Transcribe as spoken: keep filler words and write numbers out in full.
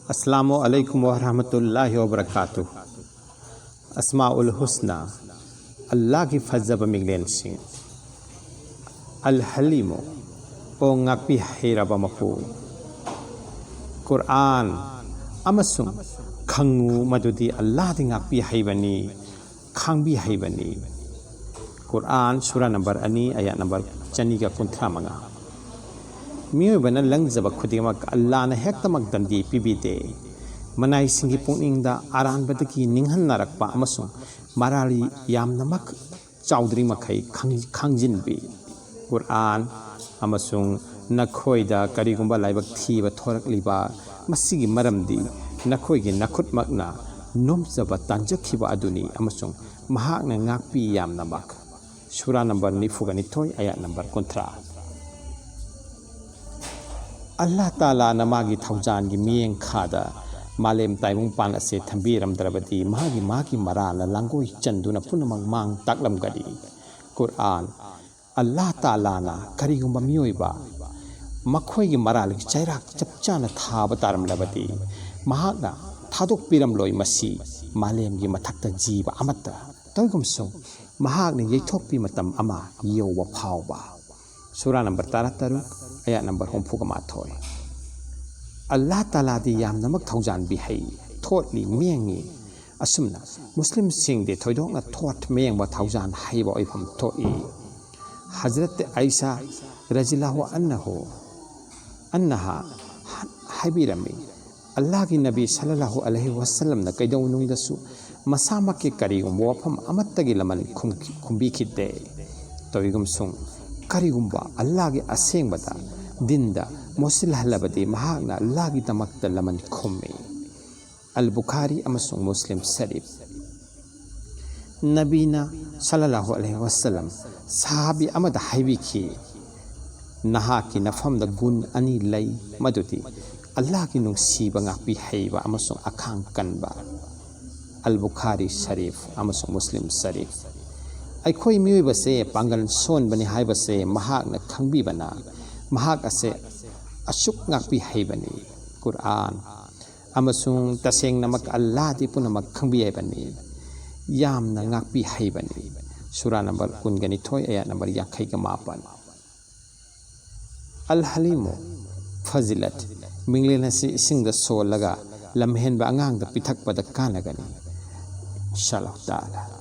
ꯑꯁꯂꯥꯃꯨ ꯑꯂꯩꯀꯨꯝ ꯋꯥꯔꯍꯃꯇꯨꯜꯂꯥꯍꯤ ꯋꯥꯕꯔꯀꯥꯇꯨ꯫ ꯑꯁꯃꯥꯎꯜ ꯍꯨꯁꯅꯥ, ꯑꯜꯂꯥꯍꯒꯤ ꯐꯖꯕ ꯃꯤꯡꯂꯦꯟꯁꯤꯡ꯫ ꯑꯜ ꯍꯂꯤꯃꯨ, ꯑꯣ ꯉꯥꯛꯄꯤ ꯍꯩꯔꯕ ꯃꯄꯨ꯫ ꯀꯨꯔꯑꯥꯟ ꯑꯃꯁꯨꯡ ꯈꯪꯉꯨ ꯃꯗꯨꯗꯤ ꯑꯜꯂꯥꯍꯗꯤ ꯉꯥꯛꯄꯤ ꯍꯩꯕꯅꯤ, ꯈꯥꯡꯕꯤ ꯍꯩꯕꯅꯤ꯫ ꯀꯨꯔꯑꯥꯟ ꯁꯨꯔꯥ ꯅꯝꯕꯔ ꯑꯅꯤ, ꯑꯌꯥꯠ ꯅꯝꯕꯔ ꯆꯅꯤꯒ ꯀꯨꯟꯊ꯭ꯔꯥ ꯃꯉꯥ꯫ ꯃꯤꯑꯣꯏꯕꯅ ꯂꯪꯖꯕ ꯈꯨꯗꯤꯡꯃꯛ ꯑꯜꯂꯥꯍꯅ ꯍꯦꯛꯇꯃꯛ ꯗꯟꯗꯤ ꯄꯤꯕꯤꯗꯦ꯫ ꯃꯅꯥꯏꯁꯤꯡꯒꯤ ꯄꯨꯛꯅꯤꯡꯗ ꯑꯔꯥꯟꯕꯗꯒꯤ ꯅꯤꯡꯍꯟꯅꯔꯛꯄ ꯑꯃꯁꯨꯡ ꯃꯔꯥꯜ ꯌꯥꯝꯅꯃꯛ ꯆꯥꯎꯗ꯭ꯔꯤꯃꯈꯩ ꯈꯪ-, ꯈꯪꯖꯤꯟꯕꯤ꯫ ꯀꯨꯔꯑꯥꯟ ꯑꯃꯁꯨꯡ ꯅꯈꯣꯏꯗ ꯀꯔꯤꯒꯨꯝꯕ ꯂꯥꯏꯕꯛ ꯊꯤꯕ ꯊꯣꯔꯛꯂꯤꯕ, ꯃꯁꯤꯒꯤ ꯃꯔꯝꯗꯤ ꯅꯈꯣꯏꯒꯤ ꯅꯈꯨꯠꯃꯛꯅ ꯅꯣꯝꯖꯕ ꯇꯥꯟꯖꯈꯤꯕ ꯑꯗꯨꯅꯤ ꯑꯃꯁꯨꯡ ꯃꯍꯥꯛꯅ ꯉꯥꯛꯄꯤ ꯌꯥꯝꯅꯃꯛ꯫ ꯁꯨꯔꯥ ꯅꯝꯕꯔ ꯅꯤꯐꯨꯒ ꯅꯤꯊꯣꯏ, ꯑꯌꯥꯠ ꯅꯝꯕꯔ ꯀꯨꯟꯊ꯭ꯔꯥ꯫ ꯑꯜꯂꯥꯍ ꯇꯥꯂꯥꯅ ꯃꯥꯒꯤ ꯊꯧꯖꯥꯟꯒꯤ ꯃꯤꯠꯌꯦꯡꯈꯥꯗ ꯃꯥꯂꯦꯝ ꯇꯥꯏꯕꯪꯄꯥꯟ ꯑꯁꯤ ꯊꯝꯕꯤꯔꯝꯗ꯭ꯔꯕꯗꯤ ꯃꯥꯒꯤ, ꯃꯥꯒꯤ ꯃꯔꯥꯜꯅ ꯂꯥꯡꯒꯣꯏ ꯆꯟꯗꯨꯅ ꯄꯨꯝꯅꯃꯛ ꯃꯥꯡ ꯇꯥꯛꯂꯝꯒꯅꯤ꯫ ꯀꯨꯔꯑꯥꯟ꯫ ꯑꯜꯂꯥꯍ ꯇꯥꯂꯥꯅ ꯀꯔꯤꯒꯨꯝꯕ ꯃꯤꯑꯣꯏꯕ ꯃꯈꯣꯏꯒꯤ ꯃꯔꯥꯜꯒꯤ ꯆꯩꯔꯥꯛ ꯆꯞ ꯆꯥꯅ ꯊꯥꯕ ꯇꯥꯔꯝꯂꯕꯗꯤ ꯃꯍꯥꯛꯅ ꯊꯥꯗꯣꯛꯄꯤꯔꯝꯂꯣꯏ ꯃꯁꯤ ꯃꯥꯂꯦꯝꯒꯤ ꯃꯊꯛꯇ ꯖꯤꯕ ꯑꯃꯠꯇ꯫ ꯇꯧꯏꯒꯨꯝꯁꯨꯡ ꯃꯍꯥꯛꯅ ꯌꯩꯊꯣꯛꯄꯤ ꯃꯇꯝ ꯑꯃ ꯌꯧꯕ ꯐꯥꯎꯕ꯫ ꯁꯨꯔꯥ ꯅꯝꯕꯔ ꯇꯔꯥꯇꯔꯨꯛ, ꯑꯌꯥꯠ ꯅꯝꯕꯔ ꯍꯨꯝꯐꯨꯒ ꯃꯥꯊꯣꯏ꯫ ꯑꯜꯂꯥꯍ ꯇꯥꯂꯥꯗꯤ ꯌꯥꯝꯅꯃꯛ ꯊꯧꯖꯥꯟꯕꯤ ꯍꯩ, ꯊꯣꯠꯂꯤ, ꯃꯦꯡꯉꯤ꯫ ꯑꯁꯨꯝꯅ ꯃꯨꯁꯂꯤꯝꯁꯤꯡꯗꯤ ꯊꯣꯏꯗꯣꯛꯅ ꯊꯣꯠ ꯃꯦꯡꯕ, ꯊꯧꯖꯥꯟ ꯍꯩꯕ ꯑꯣꯏꯐꯝ ꯊꯣꯛꯏ꯫ ꯍꯖꯔꯠ ꯑꯥꯏꯁꯥ ꯔꯖꯤꯜꯂꯥꯍꯨ ꯑꯟꯅꯍꯨ, ꯑꯟꯅꯍꯥ ꯍꯥꯏꯕꯤꯔꯝꯃꯤ, ꯑꯜꯂꯥꯍꯒꯤ ꯅꯕꯤ ꯁꯜꯂꯜꯂꯥꯍꯨ ꯑꯂꯩꯍꯤ ꯋꯥꯁꯜꯂꯝꯅ ꯀꯩꯗꯧꯅꯨꯡꯗꯁꯨ ꯃꯁꯥꯃꯛꯀꯤ ꯀꯔꯤꯒꯨꯝꯕ ꯋꯥꯐꯝ ꯑꯃꯠꯇꯒꯤ ꯂꯃꯟ ꯈꯨꯝ-, ꯈꯨꯝꯕꯤꯈꯤꯗꯦ꯫ ꯇꯧꯏꯒꯨꯝꯁꯨꯡ ꯀꯔꯤꯒꯨꯝꯕ ꯑꯜꯂꯥꯍꯒꯤ ꯑꯁꯦꯡꯕꯗ ꯗꯤꯟꯗ ꯃꯣꯠꯁꯤꯜꯍꯜꯂꯕꯗꯤ ꯃꯍꯥꯛꯅ ꯑꯜꯂꯥꯍꯒꯤꯗꯃꯛꯇ ꯂꯃꯟ ꯈꯨꯝꯃꯤ꯫ ꯑꯜ ꯕꯨꯈꯥꯔꯤ ꯑꯃꯁꯨꯡ ꯃꯨꯁꯂꯤꯝ ꯁꯔꯤꯐ꯫ ꯅꯕꯤꯅ ꯁꯜꯂꯜꯂꯥꯍꯨ ꯑꯂꯩꯍꯤ ꯋꯥꯁꯜꯂꯝ ꯁꯍꯥꯕꯤ ꯑꯃꯗ ꯍꯥꯏꯕꯤꯈꯤ, "ꯅꯍꯥꯛꯀꯤ ꯅꯐꯝꯗ ꯒꯨꯟ ꯑꯅꯤ ꯂꯩ, ꯃꯗꯨꯗꯤ ꯑꯜꯂꯥꯍꯒꯤ ꯅꯨꯡꯁꯤꯕ, ꯉꯥꯛꯄꯤ ꯍꯩꯕ ꯑꯃꯁꯨꯡ ꯑꯈꯥꯡ ꯀꯟꯕ"꯫ ꯑꯜ ꯕꯨꯈꯥꯔꯤ ꯁꯔꯤꯐ ꯑꯃꯁꯨꯡ ꯃꯨꯁꯂꯤꯝ ꯁꯔꯤꯐ꯫ ꯑꯩꯈꯣꯏ ꯃꯤꯑꯣꯏꯕꯁꯦ ꯄꯥꯡꯒꯜ ꯁꯣꯟꯕꯅꯤ ꯍꯥꯏꯕꯁꯦ ꯃꯍꯥꯛꯅ ꯈꯪꯕꯤꯕꯅ ꯃꯍꯥꯛ ꯑꯁꯦ ꯑꯁꯨꯛ ꯉꯥꯛꯄꯤ ꯍꯩꯕꯅꯤ꯫ ꯀꯨꯔꯑꯥꯟ꯫ ꯑꯃꯁꯨꯡ ꯇꯁꯦꯡꯅꯃꯛ ꯑꯜꯂꯥꯗꯤ ꯄꯨꯝꯅꯃꯛ ꯈꯪꯕꯤ ꯍꯥꯏꯕꯅꯤ, ꯌꯥꯝꯅ ꯉꯥꯛꯄꯤ ꯍꯩꯕꯅꯤ꯫ ꯁꯨꯔꯥ ꯅꯝꯕꯔ ꯀꯨꯟꯒ ꯅꯤꯊꯣꯏ, ꯑꯌꯥꯠ ꯅꯝꯕꯔ ꯌꯥꯡꯈꯩꯒ ꯃꯥꯄꯟ꯫ ꯑꯜ ꯍꯂꯤꯃꯨ ꯐꯖꯤꯂꯠ, ꯃꯤꯡꯂꯦꯟ ꯑꯁꯤ ꯏꯁꯤꯡꯗ ꯁꯣꯜꯂꯒ ꯂꯝꯍꯦꯟꯕ ꯑꯉꯥꯡꯗ ꯄꯤꯊꯛꯄꯗ ꯀꯥꯟꯅꯒꯅꯤ꯫ ꯏꯟꯁꯥ ꯑꯜꯂꯥꯍꯨ ꯇꯥꯂꯥ꯫